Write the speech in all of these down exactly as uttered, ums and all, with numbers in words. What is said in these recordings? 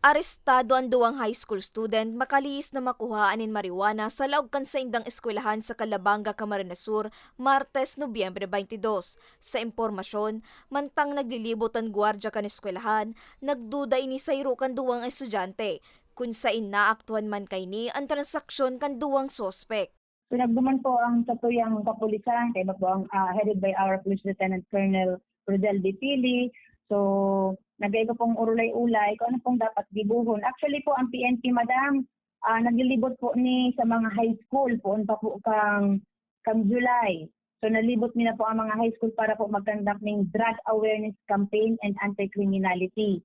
Arestado an duwang high school student makalihis na makuhaan nin marijuana sa laog kan saindang eskwelahan sa Calabanga, Camarines Sur, Martes, Nobyembre twenty-two. Sa impormasyon, mantang naglilibot an gwardya kan eskwelahan, nagduda ini sa iro kan duwang estudyante, kun saen naaktuhan man kaini an transaksyon kan duwang suspek. So, nagduman po ang satuyang kapulisan, kaiba po ang, ah, headed by our Police Lieutenant Colonel Rodel Dipili. So, nagkaiba pong urulay-ulay kung ano pong dapat gibohon. Actually po, ang P N P, madam, ah, naglilibot po ni sa mga high school, poon pa po kang, kang July. So, nalibot nila po ang mga high school para po mag-conduct ng drug awareness campaign and anti-criminality.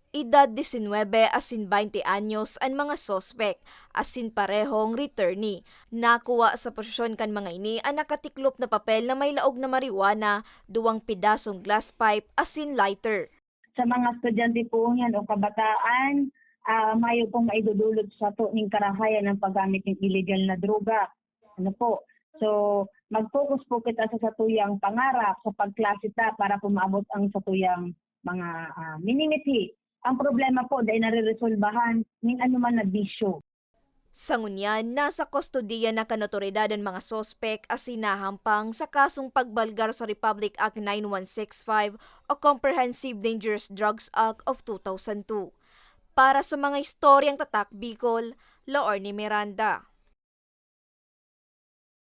Edad disinwebe asin baynte anyos an mga suspek, asin parehong returnee. Nakuha sa posesyon kan mga ini an nakatiklop na papel na may laog na marijuana, duwang pedasong glass pipe, asin lighter. Sa mga estudyante po niyan o kabataan, ah, mayo pong maidudulot sa sato ning karahayan ang paggamit ng illegal na droga. Ano po? So, mag-focus po kita sa satuyang pangarap sa pagklase ta para po maabot ang satuyang mga, ah, minimithi. Ang problema po, dai nareresolbahan ning anuman na bisyo. Sa ngunyan, nasa kustodiya na kan otoridad an mga suspek asin nahampang sa kasong pagbalgar sa Republic Act nine one six five o Comprehensive Dangerous Drugs Act of two thousand two. Para sa mga istoryang Tatak Bicol, Laorne Miranda.